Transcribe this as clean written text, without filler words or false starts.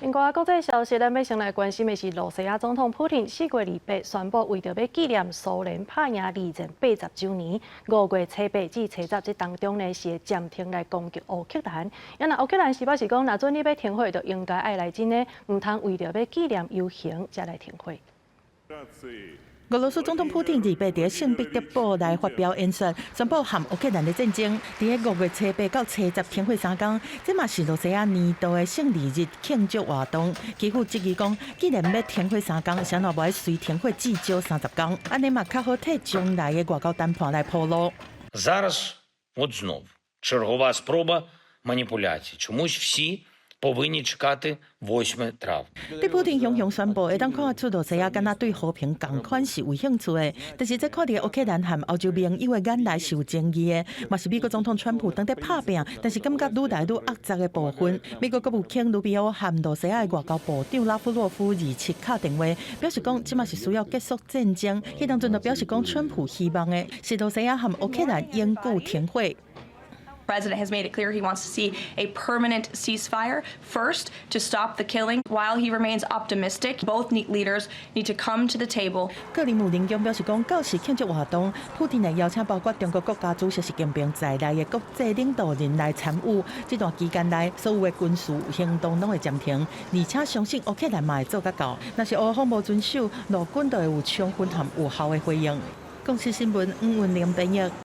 另外，國際消息，咱欲先來關心的是，露西亞總統普廷4月28宣布，為著欲紀念蘇聯拍贏二戰80週年，5月初8至初10這當中呢，是會暫停來攻擊烏克蘭。啊，若烏克蘭是表示講，若準你欲停火，就應該愛來真的，毋通為著欲紀念遊行才來停火。俄羅斯總統普廷28佇聖彼得堡來發表演說，宣布和烏克蘭的戰爭佇5月初8到初10停火3工，這嘛是露西亞年度的勝利日慶祝活動。基輔質疑講，既然欲停火三工，啥物無愛隨停火至少30工，按呢嘛較好替將來的外交談判來鋪路。 Зараз от знов чергова спроба маніпуляцій. Чомусь всі повинні чекати 8 травня. 對普廷雄雄宣布，會當看出露西亞敢若對和平仝款是有興趣的，但是這看佇烏克蘭和歐洲盟友的眼內是有爭議的，嘛是美國總統川普當咧拍拚，但是感覺愈來愈惡雜的部分。美國國務卿盧比歐和露西亞的外交部長拉夫洛夫27敲電話，表示講這馬是需要結束戰爭。彼當陣就表示講，川普希望的是露西亞和烏克蘭永久停火。 President has made it clear he wants to see a permanent ceasefire first to stop the killing. While he remains optimistic, both leaders need to come to the table. 克里姆林宮表示講，到時慶祝活動，普廷會邀請包括中國國家主席習近平在內的國際領導人來參與。這段期間內，所有的軍事行動攏會暫停，而且相信烏克蘭嘛會做甲到。若是烏方無遵守，俄軍就會有充分和有效的回應。公視新聞吳文玲編譯。